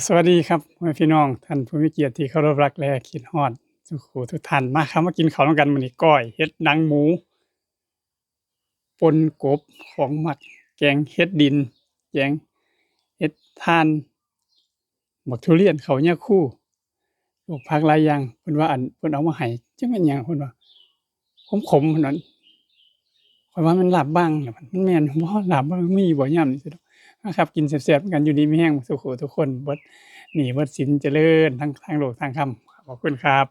ສະຫວັດດີຄັບ ພໍ່ແມ່ພີ່ນ້ອງ ທ່ານຜູ້ມີກຽດທີ່ເຄົາລົບຮັກ ແລະ ຄິດຮອດທຸກຜູ້ທຸກທ່ານ. ມາຄັບ ມາກິນເຂົ້ານຳກັນມື້ນີ້ ກ້ອຍເຫັດໜັງໝູ ປົ່ນກົບ ຂອງໝັກ ແກງເຫັດດິນ ແກງເຫັດຖ່ານ ບັກທຸລຽນ ເຂົ້າຫຍ້າຄູ ລວກຜັກຫຼາຍຢ່າງ. ເພິ່ນວ່າອັນ ເພິ່ນເອົາມາໃຫ້ ຈັກແມ່ນຫຍັງ ເພິ່ນວ່າ ຂົມໆ ເພິ່ນວ່າ. ຂ້ອຍວ່າແມ່ນລາບບາງ ມັນແມ່ນບໍ່ ລາບບາງມີບໍ່ຍາມນີ້? ມາຄັບ ກິນແຊບໆນຳກັນ ຢູ່ດີມີແຮງ ສູ່ຜູ້ທຸກຄົນ ເບິດໜີ້ເບິດສິນ ຈະເລີນທັງທາງໂລກທາງທຳ. ຂອບຄຸນຄັບ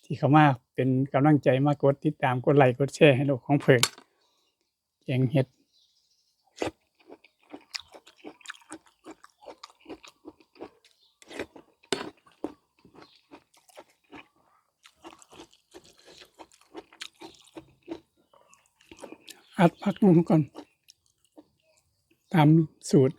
ທີ່ເຂົ້າມາເປັນກຳລັງໃຈ ມາກົດຕິດຕາມ ກົດໄລ ກົດແຊ ໃຫ້ໂລກຂອງເພິ່ນ. ແກງເຫັດ ອັດຜັກລົງກ່ອນ ຕາມສູດ.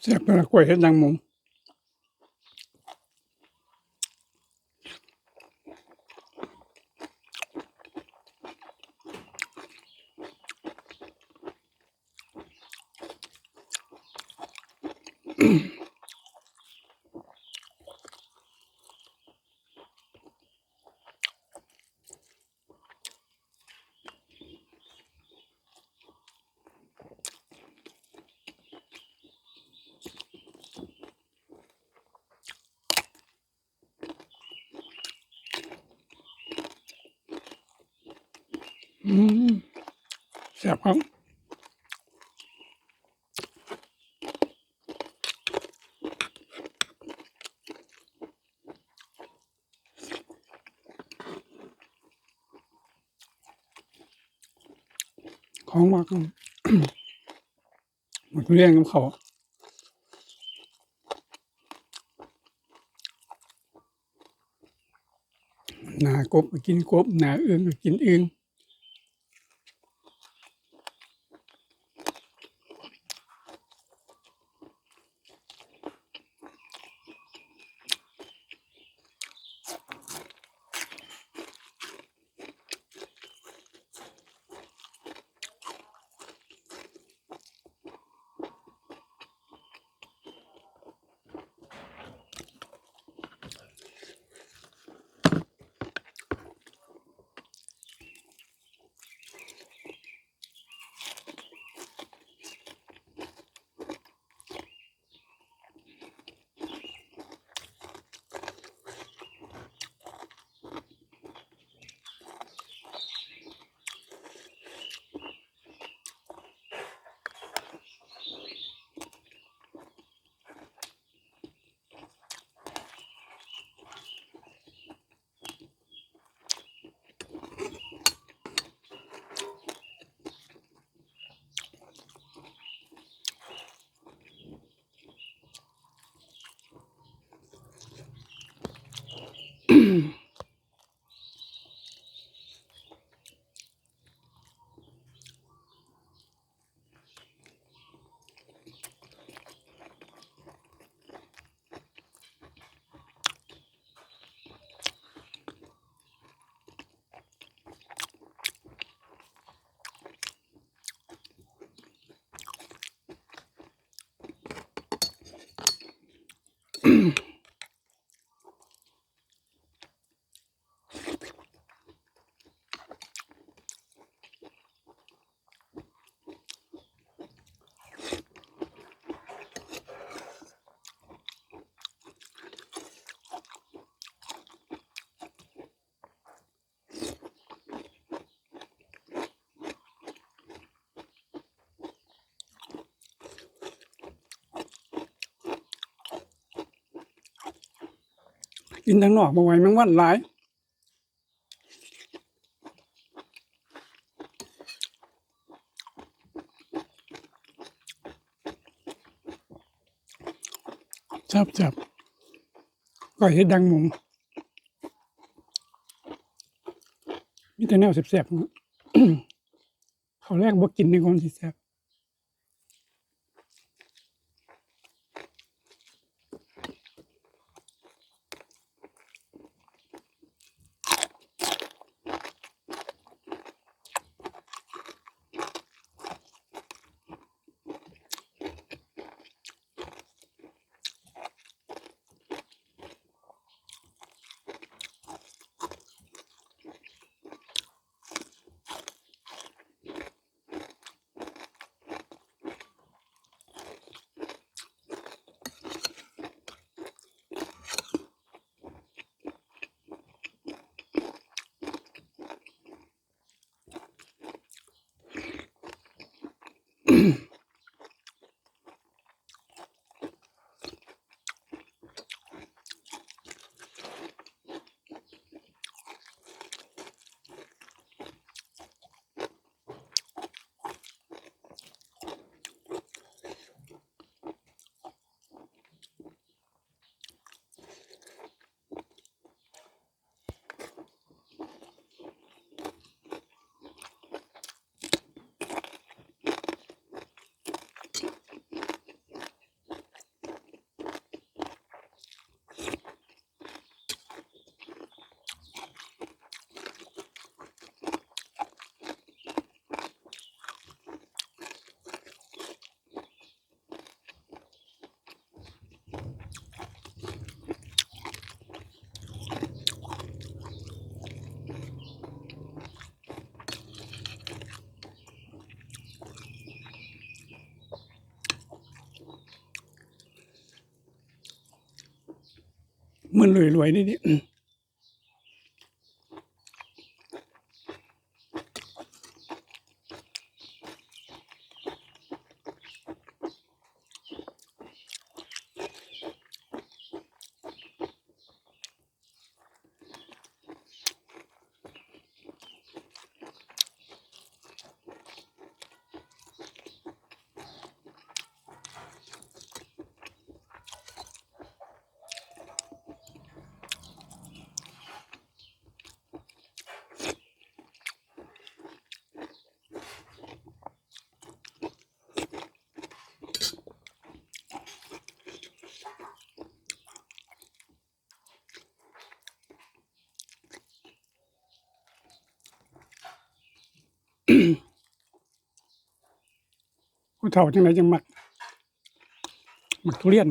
ແຊບປານກ້ອຍເຫັດໜັງໝູ. ອືມ ແຊບຄັກ. ຂອງໝັກ ໝາກທຸລຽນກັບເຂົ້າ ໜ້າກົບກໍກິນກົບ ໜ້າອຶ່ງກໍກິນອຶ່ງ. ແ ກິນທາງນອກບໍ່ໄຫວ ແມງວັນຫຼາຍ. ແຊບໆ ກ້ອຍເຫັດດັງໝູ ມີແຕ່ແນວແຊບໆ. ເຂົ້າແລງບໍ່ກິນນີ້ກໍມັນຊິແຊບ. ມັນລວຍໆ ນີ້ ນີ້. ຜູ້ເຖົ້າຈັ່ງໃດຈັ່ງມັກ ມັກທຸລຽນ.